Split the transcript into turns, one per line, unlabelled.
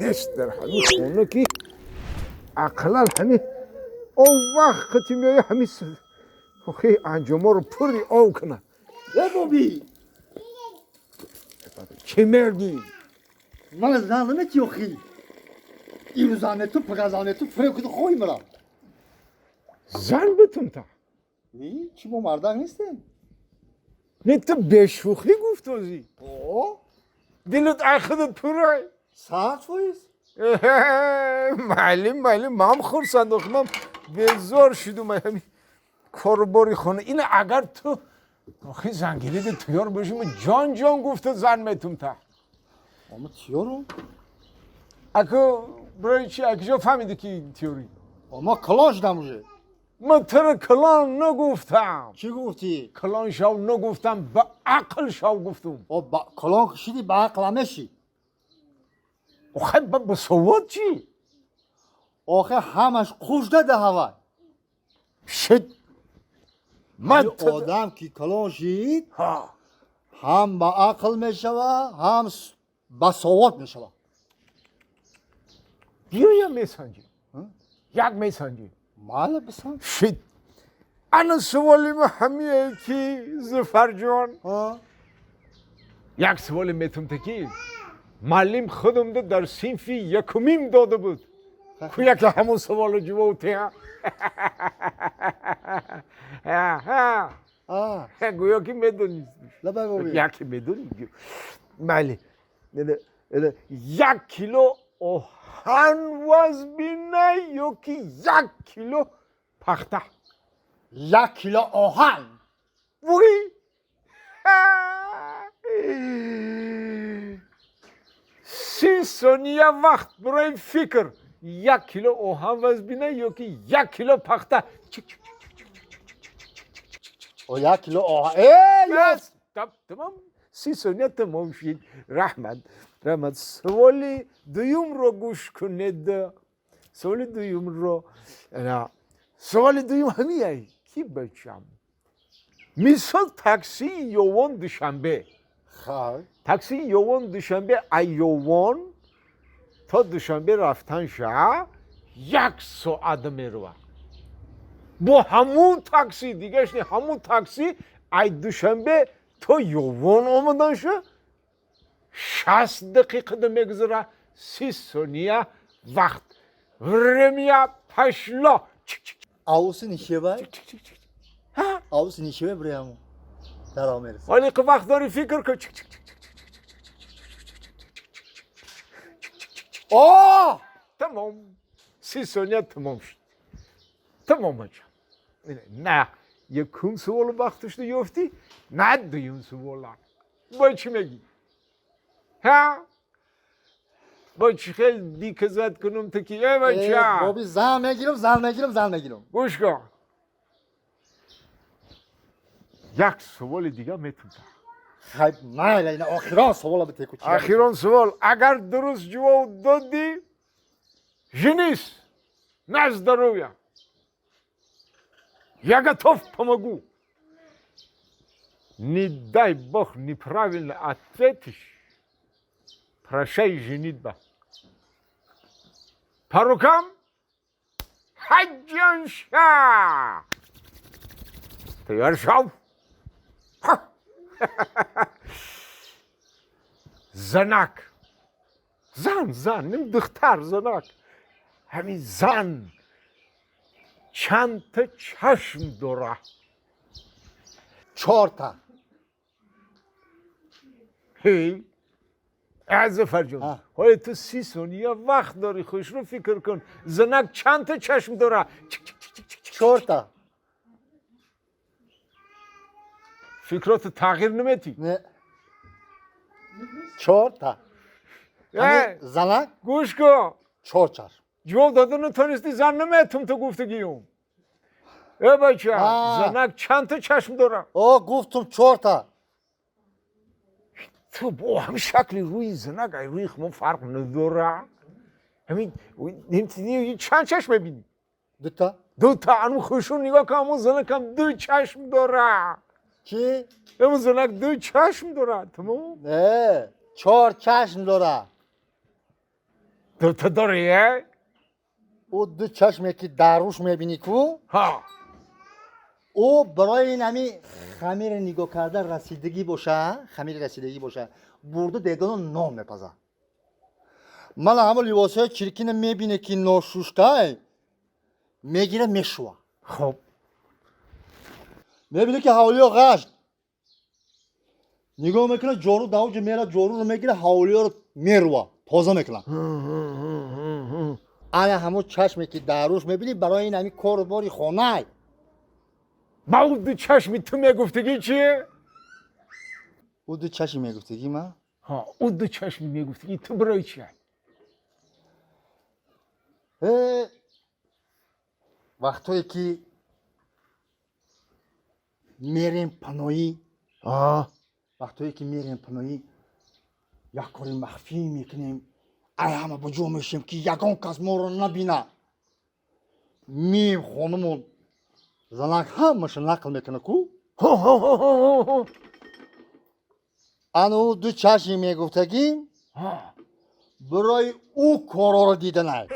Нест дар ҳамин хона, ки ақаллан ҳамин об вақти меоя, ҳамин охи анҷоморо пури об кунад.
Э, боби.
Чӣ мегӣ?
Ман зан намети охи. Ирӯз зан мету, пага зан мету, фиреб куди хоҳӣ мара.
Зан битумта?
Ни, чӣ, мо мардак нестем?
Не, ту бешӯхӣ гуфтозӣ?
О.
Дилат ай худат пурай?
100%.
Майли, майли, ман хурсанд, охи ман безор шудум ай ҳамин корубори хона. Ина агар ту охи зангириди тиёр бошӣ, ма ҷон ҷон гуфта зан метумта.
Ама тиёрум.
Аку барои чи, акиҷо фаҳмиди, ки тиёрӣ?
Ама калон шудам уже.
Ман туро калон нагуфтам.
Чӣ гуфтӣ?
Калон шав нагуфтам, ба ақл шав гуфтум.
О, калон шиди, ба ақл мешӣ.
Охай, ба савод чӣ?
Охе, ҳамаш қужда даҳава.
Шит, ман
одам ки калон шид, ҳам ба ақл мешава, ҳам ба савод мешава.
Биёя, месанҷем, як месанҷем.
Майла, бисан.
Шит, ана суоли ма ҳамие, ки Зуфарҷон, як суоле метумта, ки муаллим худумда дар синфи якумим дода буд. Ку яке ҳамон суоло ҷавоб теҳа. Гӯё ки медонист, яке медонӣ. Майли, 1 кило оҳан вазбина ё ки 1 кило пахта?
1 кило оҳан.
Вуй, 30 сония вақт барои фикр. 1 кило оҳан вазбина ё ки 1 кило пахта?
1 кило оҳан. Э.
Тамом, 30 сония тамом шид. Раҳмат, раҳмат. Суоли дуюмро гӯш кунед. Суоли дуюмро, суоли дуюм ҳамияй, ки бачам, мисол, таксии Ёвон Душанбе, таксии Ёвон Душанбе, ай Ёвон то Душанбе рафтан ша 1 соат меравад. Бо ҳамун такси дигаш не, ҳамун такси ай Душанбе то Ёвон омадан ша 60 дақиқада мегузара. 30 сония вақт. Время пошло.
Ауси нишевай, ауси нишевай, бираяму даро мерасад.
Ҳоле ки вақт дорӣ, фикр кун.
О.
Тамом, 30 сония тамом шуд. Тамом, бачам. На якум суолу вақташро ёфтӣ, на дуюм суола. Бо чӣ мегӣ? Ҳа, бо чӣ хел диказат кунум ту, ки э бача?
Боби, зан мегирам, зан мегирам, зан мегирам.
Гӯш кун, як суоли дига метунта.
Хай, майла, ина охирон суола битеку.
Охирон суол. Агар дуруст ҷавоб додӣ, женись на здоровье, я готов, помогу. Не дай бог неправильно ответишь, прощай женитьба. По рукам. Хаджанша, тайёр шав. Занак, зан, зан, ним духтар, занак, ҳамин зан чандта чашм дора?
Чорта.
Ҳей, Зафарҷон, ҳоле ту 30 сония вақт дорӣ, хушрӯ фикр кун. Занак чандта чашм дора?
Чорта.
Фикрото тағйир наметӣ?
Не, чорта. Занак.
Гӯш кун.
Чор чашм.
Ҷавоб дода натонистӣ, зан наметум ту гуфтагиюм. Э бача, занак чандта чашм дора?
О, гуфтум, чорта.
Ту бо ҳамин шакли рӯи занак ай рӯи хумо фарқ надора. Ҳамин чанд чашм мебинӣ?
Дута.
Дута. Ану хушрӯ нигоҳ кун, ҳамон занакам ду чашм дора.
Чӣ?
Ҳамон занак ду чашм дора. Тамом.
Не, чор чашм дора.
Дута дорӣ, э?
Ӯ ду чашме ки даруш мебинӣ ку,
Ҳа.
Ӯ барои ин ҳами хамири нигоҳ карда расидагӣ боша, хамири расидагӣ боша, бурду дедону нон мепаза. Мана ҳамо либосҳои чиркина мебине, ки ношуштай, мегира, мешува.
Хоб.
Мебине, ки ҳавлиё ғашт, нигоҳ мекунад, ҷору давҷа мера, ҷоруро мегира, ҳавлиёро мерува, тоза мекунад. Ана ҳамон чашме ки даруш мебинӣ, барои ин ҳами кору бори хонай.
Ба ӯ ду чашми ту мегуфтагӣ чие?
Ӯ ду чашми мегуфтагӣ ма?
Ҳа, ӯ ду чашми мегуфтагӣ ту барои чия?
Вақтое ки мерем паноҳӣ, вақтое ки мерем паноҳӣ, як кори махфӣ мекунем, ай ҳама ба ҷо мешем, ки ягон кас моро набина. Мием хонумон, занак ҳамаша нақл мекуна ку. Ану ду чашми мегуфтагӣ барои ӯ корҳоро диданай.